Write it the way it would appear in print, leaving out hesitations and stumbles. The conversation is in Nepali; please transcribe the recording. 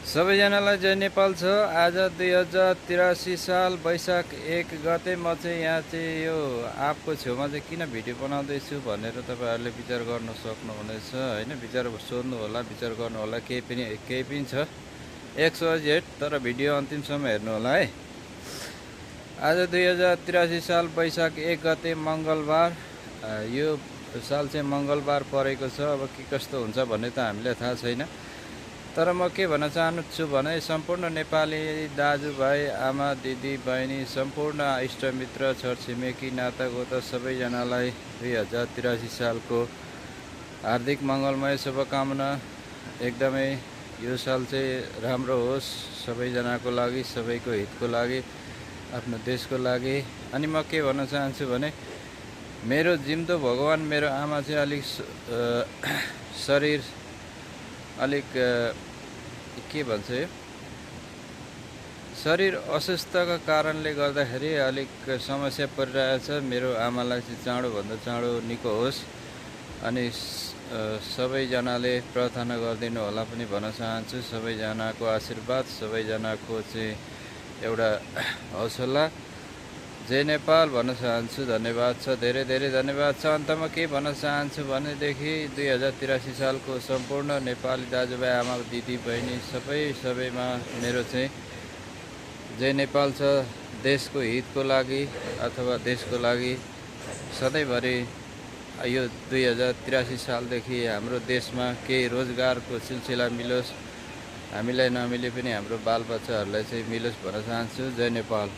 सबैजनालाई जय नेपाल छ। आज 2083 साल वैशाख 1 गते म चाहिँ यहाँ चाहिँ यो आपको छेउमा चाहिँ किन भिडियो बनाउँदैछु भनेर तपाईँहरूले विचार गर्न सक्नुहुनेछ होइन। विचार सोध्नु होला, विचार गर्नु होला। केही पनि छ XYZ, तर भिडियो अन्तिमसम्म हेर्नु होला है। आज 2083 साल वैशाख 1 गते मङ्गलबार। यो साल चाहिँ मङ्गलबार परेको छ। अब के कस्तो हुन्छ भन्ने त हामीलाई थाहा छैन, तर म के भन्न चाहन्छु भने सम्पूर्ण नेपाली दाजुभाइ, आमा, दिदी, बहिनी, सम्पूर्ण इष्टमित्र, छरछिमेकी, नातागोता सबैजनालाई 2083 सालको हार्दिक मङ्गलमय शुभकामना। एकदमै यो साल चाहिँ राम्रो होस् सबैजनाको लागि, सबैको हितको लागि, आफ्नो देशको लागि। अनि म के भन्न चाहन्छु भने मेरो जिम्दो भगवान, मेरो आमा चाहिँ अलिक शरीर अलिक के भन्छ यो शरीर अस्वस्थका कारणले गर्दाखेरि अलिक समस्या परिरहेछ। मेरो आमालाई चाहिँ चाँडोभन्दा चाँडो निको होस् अनि सबैजनाले प्रार्थना गरिदिनु होला पनि भन्न चाहन्छु। सबैजनाको आशीर्वाद, सबैजनाको चाहिँ एउटा हौसला। जय नेपाल भन्न चाहन्छु। धन्यवाद छ, धेरै धेरै धन्यवाद छ। अन्तमा के भन्न चाहन्छु भनेदेखि 2083 सालको सम्पूर्ण नेपाली दाजुभाइ, आमा, दिदी, बहिनी सबैमा मेरो चाहिँ जय नेपाल छ। देशको हितको लागि अथवा देशको लागि सधैँभरि यो 2083 सालदेखि हाम्रो देशमा केही रोजगारको सिलसिला मिलोस्, हामीलाई नमिले पनि हाम्रो बालबच्चाहरूलाई चाहिँ मिलोस् भन्न चाहन्छु। जय नेपाल।